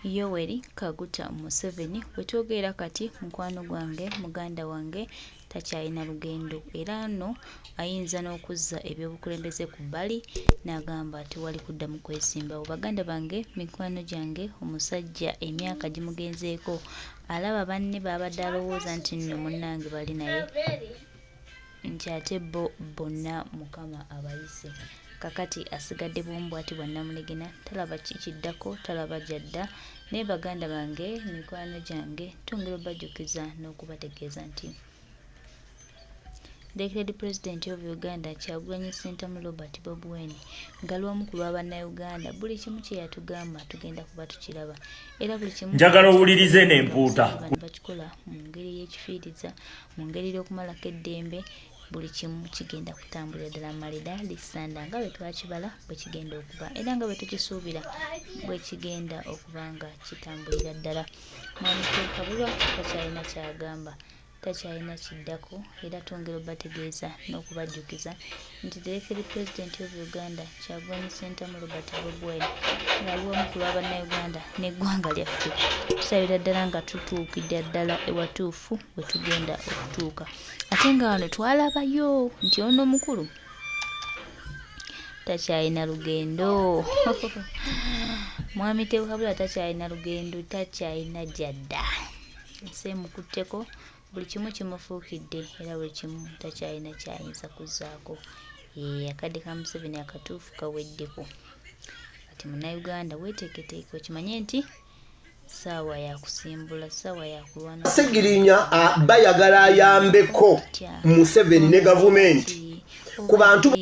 Yoweri Kaguta Museveni wetwogerera kati mukwano gwange, muganda wange takyalina lugendo era no ayinza n'okuzza ebyobukulembeze ku bbali n'agamba tewali kuddamu kwesimbawo. Baganda bange, mikwano gyange, omusajja emyaka gimugenzeeko alaba banne baabadde alowooza nti nno munnange bali naye nti ate bo bonna Mukama abayise. Kakati asigadde bwomu bwati bwa nnamunigina, talaba ki kiddako, talaba gy'adda. Naye baganda bange, mikwano gyange, twongera obajjukiza n'okubategeeza nti Declared President of Uganda Kyagulanyi Ssentamu Robert Bobi Wine nga lwamu ku lwa Bannayuganda buli kimu kye yatugamba tugenda kuba tukiraba era buli kimu Njagala owulirize eno empuuta. Bano bakikola mu ngeri y'ekifiiriza mu ngeri y'okumalako eddembe buli kimu kigenda kutambulira ddala malida lisanda nga bwe twakibala bwe kigenda okuba era nga bwe tukisuubira bwe kigenda okuba nga kitambulira ddala. Mwami Kabulwa takyalina kyagamba takyalina kiddako era twongera obategeeza n'okubajjukiza nti the Elected President of Uganda Kyagulanyi Ssentamu Robert Bobi Wine ng'ali wamu ku lwa Bannayuganda n'eggwanga lyaffe tusabira ddala nga tutuukidde ddala ewatuufu we tugenda okutuuka ate nga wano twalabayo nti ono omukulu takyalina lugendo mwami Tewabula takyalina lugendo takyalina gyadda ensi emukutteko buli kimu kimufuukidde era buli kimu takyalina kyayinza kuzzaako. Eeh akadde ka Museveni akatuufu kaweddeko. Kati Munnayuganda weeteeketeeke okimanye nti ssaawa ya kusimbula, ssaawa ya kulwana. Ssegirinya bayagala ayambeko Museveni ne gavumenti ku bantu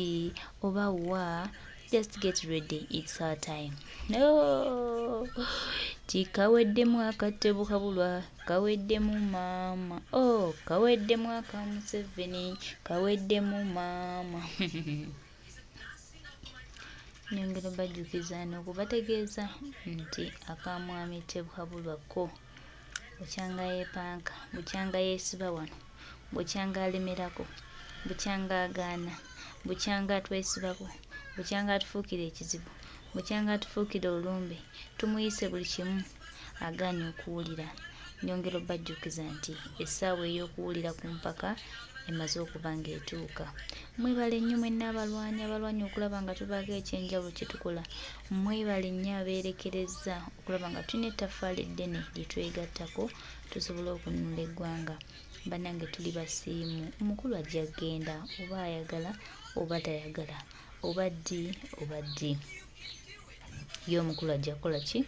oba wa just get ready it's our time no tikaweddemu akatebo kabulwa kaweddemu maama oh kaweddemu aka Museveni kaweddemu maama nyongera bajjukiza n'okubategeeza nti aka mwami Tebuhabulwa ko bukyanga yeepanka bukyanga yeesiba wano bukyanga alemerako bukyanga agaana bukyanga atwesibako bukyanga atufuukira ekizibu bukyanga atufuukira olumbe tumuyise buli kimu agaanye okuwulira. Nyongera obajjukiza nti essaawa ey'okuwulira ku mpaka emaze okuba ng'etuuka. Mwebale nnyo mwenna abalwanyi abalwanye okulaba nga tubaako eky'enjawulo kye tukola. Mwebale nnyo abeerekerezza okulaba nga tulina ettaffaali eddene lye twegattako tusobole okununula eggwanga. Bannange tuli basiimu. Omukulu ajja kugenda oba ayagala oba tayagala oba ddi oba ddi. Ye omukulu ajja kukola ki?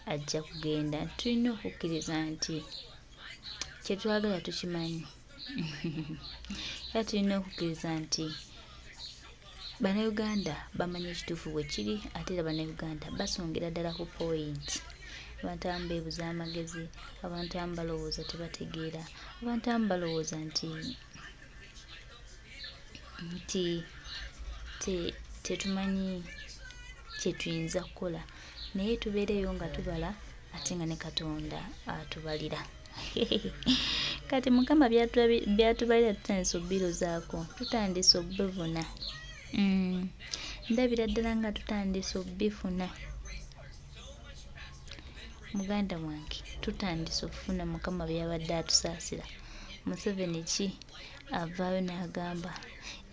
Ajja kugenda. Tulina okukkiriza nti kye twagala tukimanyi era tulina okukkiriza nti Bannayuganda bamanyi ekituufu bwe kiri ate era Bannayuganda basongira ddala ku poyinti. Abantu abamu beebuza amagezi, abantu abamu balowooza tebategeera, abantu abamu balowooza nti nti tetumanyi kye tuyinza kukola naye tubeereyo nga tubala ate nga ne Katonda atubalira. Kati Mukama by'atubalira tutandise obbirozaako, tutandise obbivuna. Ndabira ddala nga tutandise obbifuna. Muganda wange tutandise okufuna Mukama by'abadde atusaasira. Museveni ki avaayo n'agamba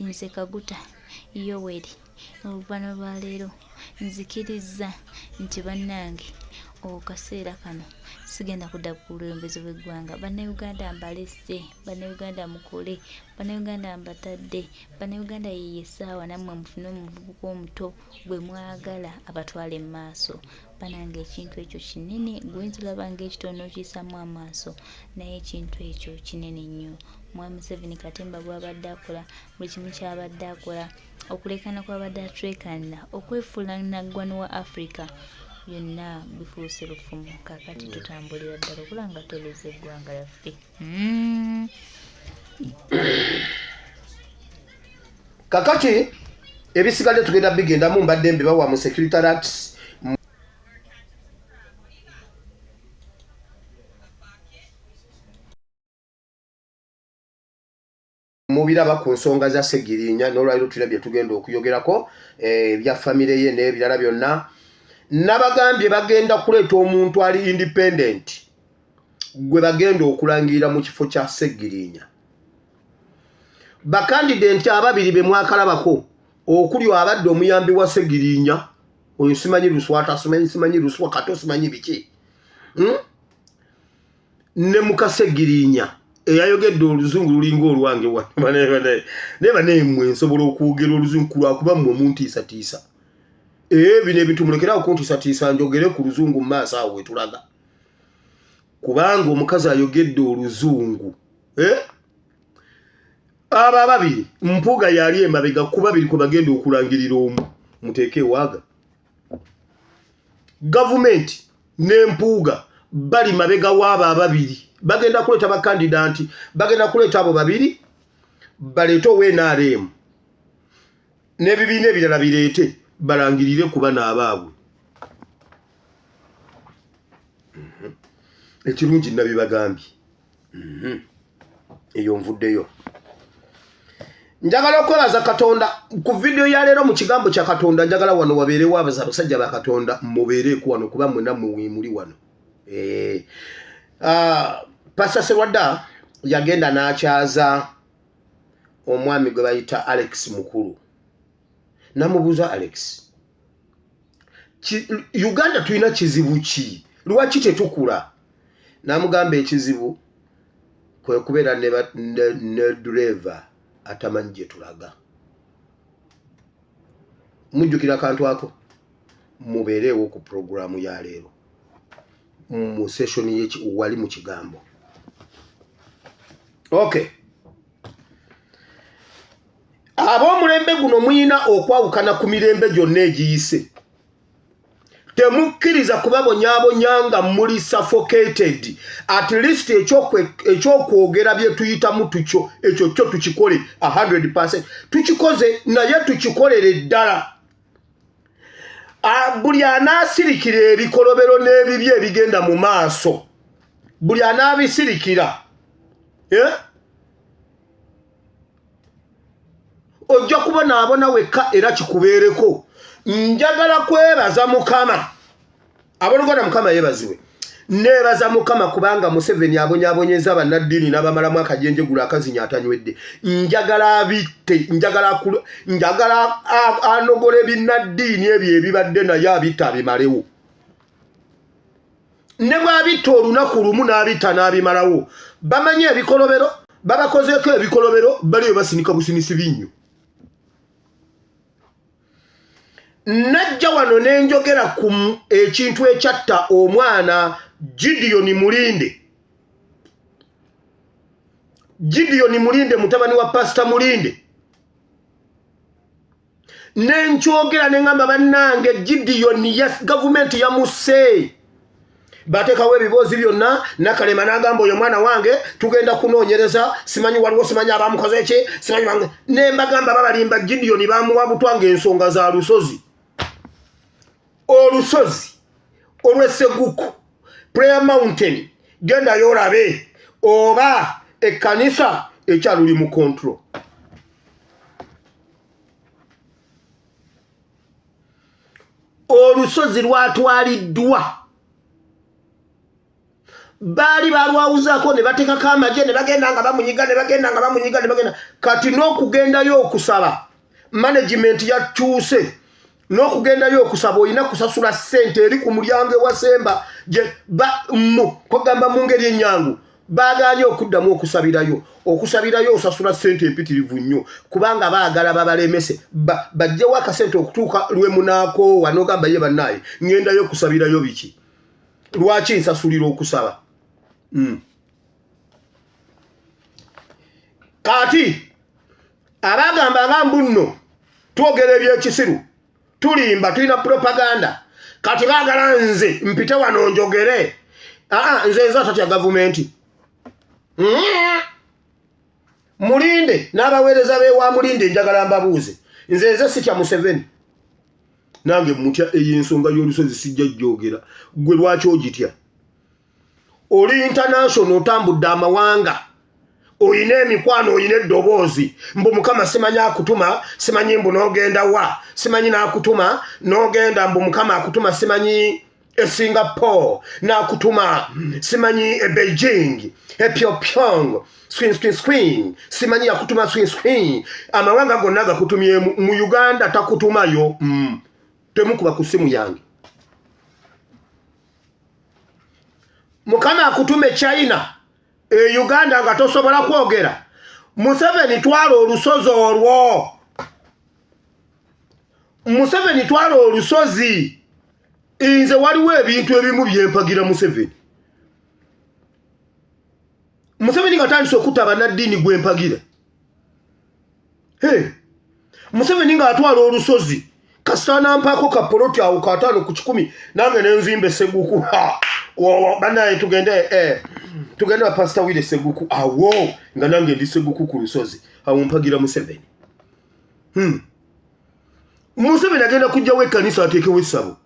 nze Kaguta Yoweri oluvannyuma lwa leero nzikirizza nti bannange okaseera kano sigenda kudda ku bukulembeze bw'eggwanga. Bannayuganda mbalesse, Bannayuganda mukole, Bannayuganda mbatadde, Bannayuganda yiiyo essaawa nammwe mufune omuvubuka omuto gwe mwagala abatwale mu maaso. Banange ekintu ekyo kinene gwe oyinza olaba ng'ekitono n'okiyisaamu amaaso naye ekintu ekyo kinene nnyo. Mwami Museveni katemba gw'abadde akola, buli kimu ky'abadde akola, okuleekaana kw'abadde atulekaanira, okwefuula naggwano wa Africa byonna bifuuse lufumo. Kaakati tutambulira ddala okulaba nga tutereeza eggwanga lyaffe. Kakati ebisigadde tugenda bigendamu mbadde mbibawa mu security alert. Mubiraba ku nsonga za Ssegirinya n'olwaliro tulina bye tugenda okuyogerako eh, ebya famire ye n'ebirala byonna. Nabagambye bagenda kuleeta omuntu ali independent gwe bagenda okulangirira mu kifo kya Ssegirinya. Bakandidenti ababiri be mwakalabako okuli abadde omuyambi wa Ssegirinya oyo simanyi Luswata, simanyi simanyi Luswa Kato, simanyi biki, Ne muka Ssegirinya eyayogedde oluzungu lulinga olwange naye banemwe nsobola okwogera oluzungu lwakuba mmwe muntiisatiisa. Ee, bino ebintu mulekerawo kuntiisatiisa njogere ku luzungu mu maaso awo wetulaga, kubanga omukazi ayogedde oluzungu, eh? Abo ababiri Mpuuga yali emabega ku babiri kwe bagenda okulangirira omu muteeke ewaaga. Gavumenti ne Mpuuga bali mabega w'abo ababiri, bagenda kuleeta bakandidanti, bagenda kuleeta abo babiri, baleete owa NRM n'ebibiina ebirala bireete balangirire ku bano abaabwe. Ekirungi nabibagambye. Eyo nvuddeyo. Njagala okwebaza Katonda ku vidiyo ya leero mu kigambo kya Katonda. Njagala wano wabeerewo abasajja ba Katonda, mubeereeko wano kuba mwena mwe muli wano. Pastor Serwadda yagenda n'akyaza omwami gwe bayita Alex Mukulu, namubuuza, "Alex, Uganda tulina kizibu ki? Lwaki tetukula?" N'amugamba ekizibu kwe kubeera ne dureva atamanyi gye tulaga. Mujjukira akantu ako? Mubeereewo ku puroguramu ya leero mu session wali mu kigambo. Okay, ab'omulembe guno muyina okwawukana ku mirembe gyonna egiyise. Temukkiriza kubabonyaabonya nga muli suffocated. At least ekyokwogera bye tuyitamu tukyo, ekyo kyo tukikole 100, tukikoze naye tukikolere ddala. Buli anaasirikira ebikolobero n'ebibi ebigenda mu maaso, buli anaabisirikira, eh? Ojja kubonaabona wekka era kikubeereko. Njagala kwebaza Mukama, abooluganda. Mukama yeebazibwe. Neebaza Mukama kubanga Museveni abonyaabonyeza bannaddiini n'abamalamu akajenjegula akazinya atanywedde. Njagala abitte, njagala anogole binnaddiini ebyo ebibadde naye abitte abimalewo. Ne bw'abitta olunaku lumu n'abitta n'abimalawo, bamanyi ebikolobero babakozeeko ebikolobero, baliyo basinika businisi binnyo. Najja wano ne njogera ku ekintu ekyatta omwana Gideon Mulinde. Gideon Mulinde mutabani wa Pasita Mulinde. Nenkyogera ne ŋŋamba, bannange, Gideon gavumenti yamusse, bateekawo ebiboozi byonna. Nakalema n'agamba, "Oyo mwana wange, tugenda kunoonyereza, simanyi waliwo, simanyi abamukoze ki, simanyi bange." Ne mbagamba babalimba. Gideon bamuwa butwa ng'ensonga za lusozi, olusozi olw'Esseguku, Prayer Mountain. Gendayo olabe oba ekkanisa ekyaluli mu control. Olusozi lwatwaliddwa, baali balwawuzaako ne bateekako amagye ne bagenda nga bamunyiga, ne bagenda nga bamunyiga, ne bagenda. Kati n'okugendayo okusaba, management yakyuse, n'okugendayo okusaba olina kusasula ssente eri ku mulyango ewasemba gye mu kwegamba. Mu ngeri ennyangu, baagaanye okuddamu okusabirayo. Okusabirayo osasula ssente empitirivu nnyo kubanga baagala babalemese bajjewo akasente okutuuka lwe munaakoowa n'ogamba, "Ye bannaaye, ŋŋendayo okusabirayo biki? Lwaki nsasulira okusaba?" Kati abagamba nga mbu nno twogera ebyekisiru, tulimba, tulina propaganda, kati baagala nze mpite wano njogere. Aa, nze atatya gavumenti. Mulinde n'abaweereza b'ewa Mulinde, njagala mbabuuze. Nze sitya Museveni, nange mutya. Eyo ensonga y'olusozi sijja jjogera. Gwe lwaki ogitya? Oli international, otambudde amawanga. Oyina emikwano, oyina eddoboozi, mbu Mukama simanyi akutuma, simanyi mbu n'ogenda wa, simanyi n'akutuma n'ogenda, mbu Mukama akutuma simanyi e Singapore, n'akutuma simanyi e Beijing, e Pyongyang, swin swin swin, simanyi yakutuma swin swin, amawanga gonna gakutumye. Mu Uganda takutumayo. Temukuba ku simu yange. Mukama akutuma e China, e Uganda nga tosobola kwogera. Museveni, twala olusozi olwo. Museveni, twala olusozi. Nze waliwo ebintu ebimu byempagira Museveni. Museveni nga tandise okutta bannaddiini, gwempagira. Museveni ng'atwala olusozi, kasita nampaako ka poloti awo ka 50 nange nenzimba Esseguku. Banaye tugende, tugende bapasita wire Seguku awo, nga nange ndi Seguku ku lusozi awo, mpagira Museveni. Museveni agenda kujjawo ekkanisa ateekewo essabo.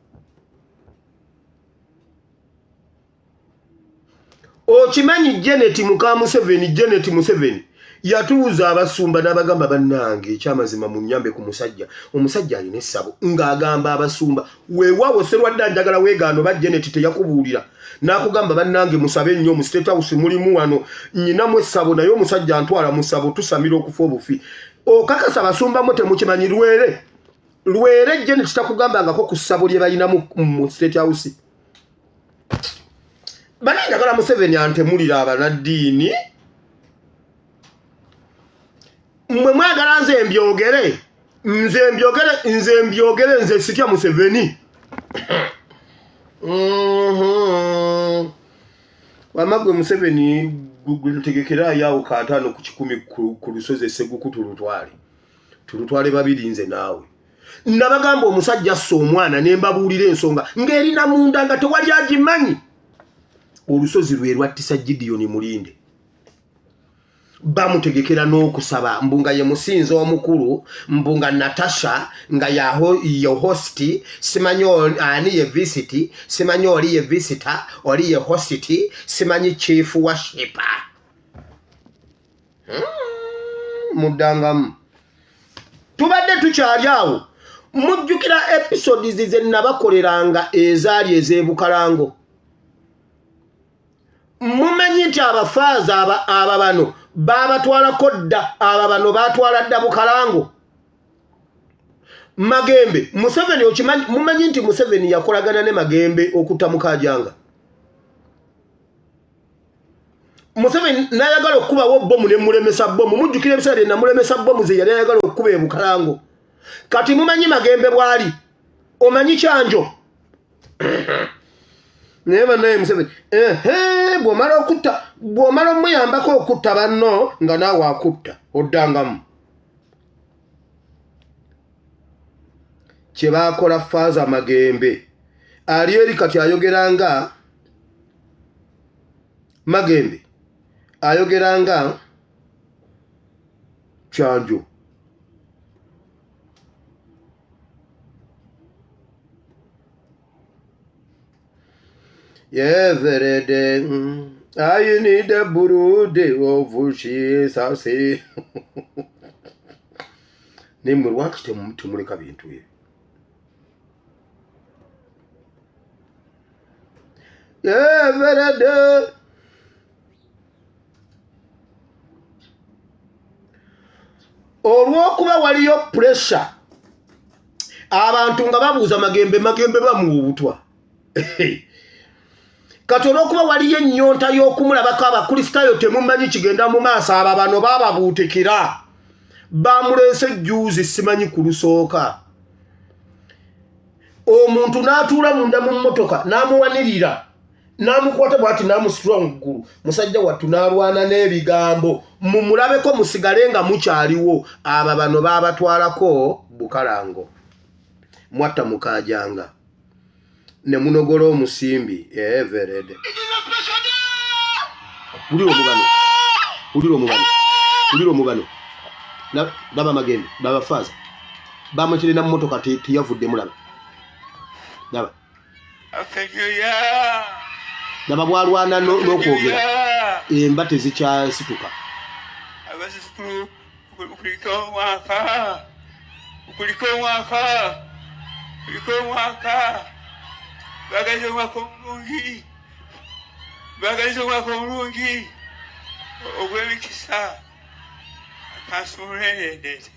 Okimanyi Janet muka Museveni, Janet Museveni yatuuza abasumba n'abagamba, "Bannange, ekyamazima munyambe ku musajja, omusajja alina essabo." Ng'agamba abasumba, weewaawo Serwadda, njagala weegaano ba Janet teyakubuulira n'akugamba, "Bannange, musabe nnyo, mu State House mulimu wano nyinamu essabo, naye omusajja antwala mu ssabo, tusamira okufa obufi." Okakasa basumbamu temukimanyi? Lwere lwere, Janet takugambangako ku ssabo lye balinamu mu State House. Bani njagala Museveni antemulira abanaddiini. Mmwe mwagala nze mbyogere, nze mbyogere, nze mbyogere. Nze sitya Museveni. Wamma gwe Museveni, gutegekerayo awo ka 50 ku lusozi Esseguku, tulutwale, tulutwale babiri, nze naawe. Nabagamba omusajja assa omwana, ne mbabuulira ensonga ng'erina munda nga tewali agimanyi. Olusozi lwe lwattisa Gidiyoni Mulinde. Bamutegekera n'okusaba, mbu nga ye musinza omukulu, mbu nga Natasha nga ye host, simanyi ani ye visit, simanyi oli ye visitor, oli ye host, simanyi chief worshipper. Muddangamu. Tubadde tukyali awo, mujjukira episodes ze nabakoleranga ezaali ez'ebukalango? Mumanyi nti abafaaza aba bano babatwalako dda, aba bano batwala dda Bukalango Magembe. Museveni, okimanyi, mumanyi nti Museveni yakolagana ne Magembe okutta Mukajanga? Museveni nayagala okukubawo bomu nemulemesa bomu. Mujjukira ebiseera bye namulemesa bomu ze yali ayagala okukuba ebukalango? Kati mumanyi Magembe bwali, omanyi Kyanjo, naye banaye Museveni, ehe, bwomala okutta, bwomala omuyambako okutta banno, nga naawe akutta. Oddangamu kyebakola Faaza Magembe ali eri kati ayogera nga Magembe, ayogera nga Kyanjo. Every day I need a blood of Jesus. Nemwe lwaki temuleka bintu ebyo? Every day olw'okuba waliyo pressure, abantu nga babuuza Magembe, Magembe bamuwa obutwa. Kati olw'okuba waliyo ennyonta y'okumulabako, Abakristaayo temumanyi kigenda mu maaso. Aba bano bababuutikira, bamuleese juuzi, simanyi ku lusooka, omuntu n'atuula munda mu mmotoka n'amuwanirira n'amukwata bwati n'amusitula mu ggulu. Musajja wattu n'alwana n'ebigambo. Mumulabeko, musigale nga mukyaliwo. Aba bano baabatwalako Bukalango, mwatta Mukajanga ne munogola omusimbi everede. Wulira omubano, wulira omubano, wulira omubano. Laba Magembe, laba faaza bamukirina mu motoka, teyavuddemu. Laba, laba. Thank you, yeah. Laba bwalwana n'okwogera. Yeah. Emba tezikyasituka. Abazzukulu, kuliko omwaka, kuliko omwaka, kuliko omwaka. Bagaliza omwaka omulungi, bagaliza omwaka omulungi ogw'emikisa. Kansumulule endeete.